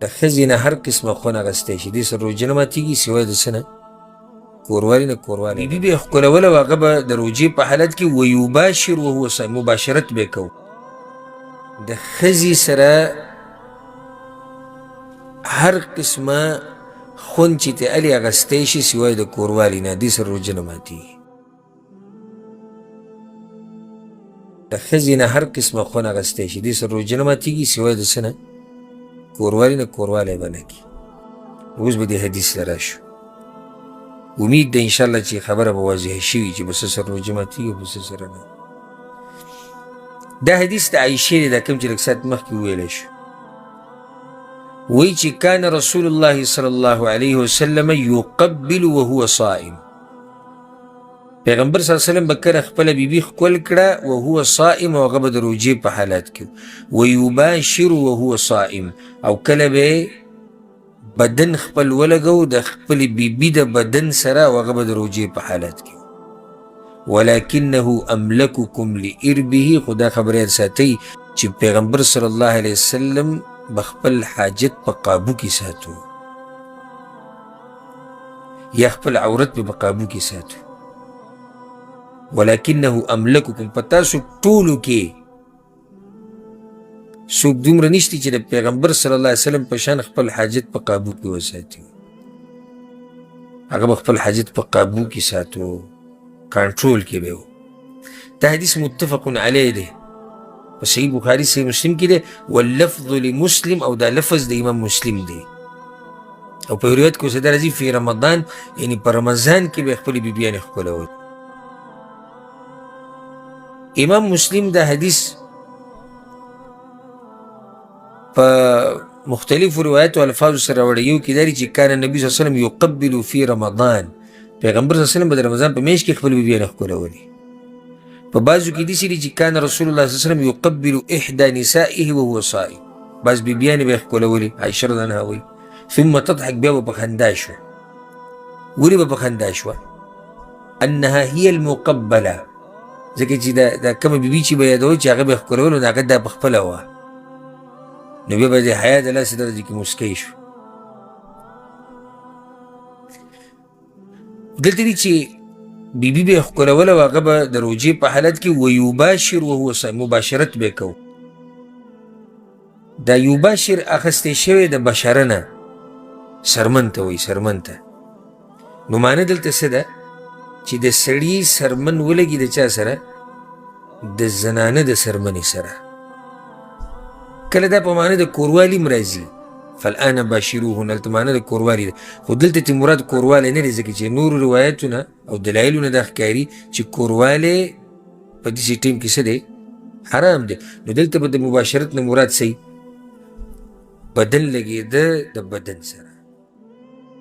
د ښځې نه هر قسمه خون اخیستی شي، دې سره روژه نه ماتېږي سوای د څه نه؟ کوروالي نه. کوروالي بیبي به یې ښکلوله او هغه به د روژې په حالت کې ویباشر وهو صائم، مباشرت به یې کوو. د ښځې سره هر قسمه خون چې ته الې اخیستی شي سوای د کوروالي نه، دې سره روژه نه ماتېږي. د ښځې نه هر قسمه خون اخیستی شي، دې سره روژه نه ماتېږي سوای د څه نه؟ کوروالي نه. کوروالی به نه کړي. اوس به دې حدیث له راشو. امید ده انشاءالله چې خبره به واضحه شوي چې په څه سره روژه ماتېږي او په څه سره نه. دا حدیث د عایشې دی، دا کوم چې لږ ساعت مخکې وویلی شو. وایي چې کان رسول الله صلی الله علیه وسلم یقبل وهو صائم. پیغمبر صلی الله علیه وسلم به کله خپله بیبي ښکل کړه وهو صائم، او هغه به د روژې په حالت کې، ویباشر وهو صائم، او کله به بدن خپل ولګو د خپلې بیبي د بدن سره، او هغه به د روژې په حالت کې، ولکنه املککم لاربه. خو دا خبره یاد ساتئ چې پیغمبر صلی الله علیه وسلم به خپل حاجت په قابو کې ساتو، یا خپل عورت په قابو کې ساتو. ولکنه املککم، په تاسو ټولو کې څوک دومره نشته چې د پیغمبر صلی الله علیه وسلم په شان خپل حاجت په قابو کې وساتي. هغه به خپل حاجت په قابو کې ساتو، کنټرول کې به و. دا حدیث متفق علیه دی، په صحیح بخاري صحیح مسلم کې دی. واللفظ لمسلم، او دا لفظ د امام مسلم دی. او په روایت کې ورسره راځي فی رمضان، یعنی په رمضان کې به خپلې بیبیانې ښکلولې. امام مسلم دا حدیث په مختلفو روایتو الفاظو سره راوړی. یو کې دا دی چې کان النبي صلی الله علیه وسلم یقبل فی رمضان، پیغمبر صلی الله علیه وسلم به د رمضان په میاشت کې خپلې بیبیانې ښکلولې. په بعضو کې داسې دي چې کان رسول الله صلی الله علیه وسلم یقبل احدى نسائه وهو صائم، بعض بیبیانې به یې ښکلولې. عایشه رضی الله عنها وایي ثم تضحك، بیا به په خندا شوه. ولې به په خندا شوه؟ انها هي المقبله، ځکه چې دا کومه بیبي چې به یادوه چې هغه به یې ښکلولو، نو هغه دا په خپله وه، نو بیا به د حیا د لاسه درجې کې موسکی شو. دلته دي چې بیبي به یې ښکلوله او هغه به د روژې په حالت کې ویباشر وهو صائم، مباشرت به یې کوو. دا یباشر اخیستی شوی د بشره نه، سرمن ته وایي، سرمن ته. نو معنی دلته څه ده؟ چې د سړي سرمن ولګي د چا سره؟ د زنانه د سرمنې سره. کله دا په معنی د کوروالي هم راځي، فالآن باشروهن، هلته معنی د کوروالي ده، خو دلته چې مراد کوروالی نه دی، ځکه چې نورو روایتونه او دلایلونه دا ښکاري چې کوروالی په داسې ټیم کې څه دی؟ حرام دی. نو دلته به د مباشرت نه مراد څه؟ بدن لګېده د بدن سره.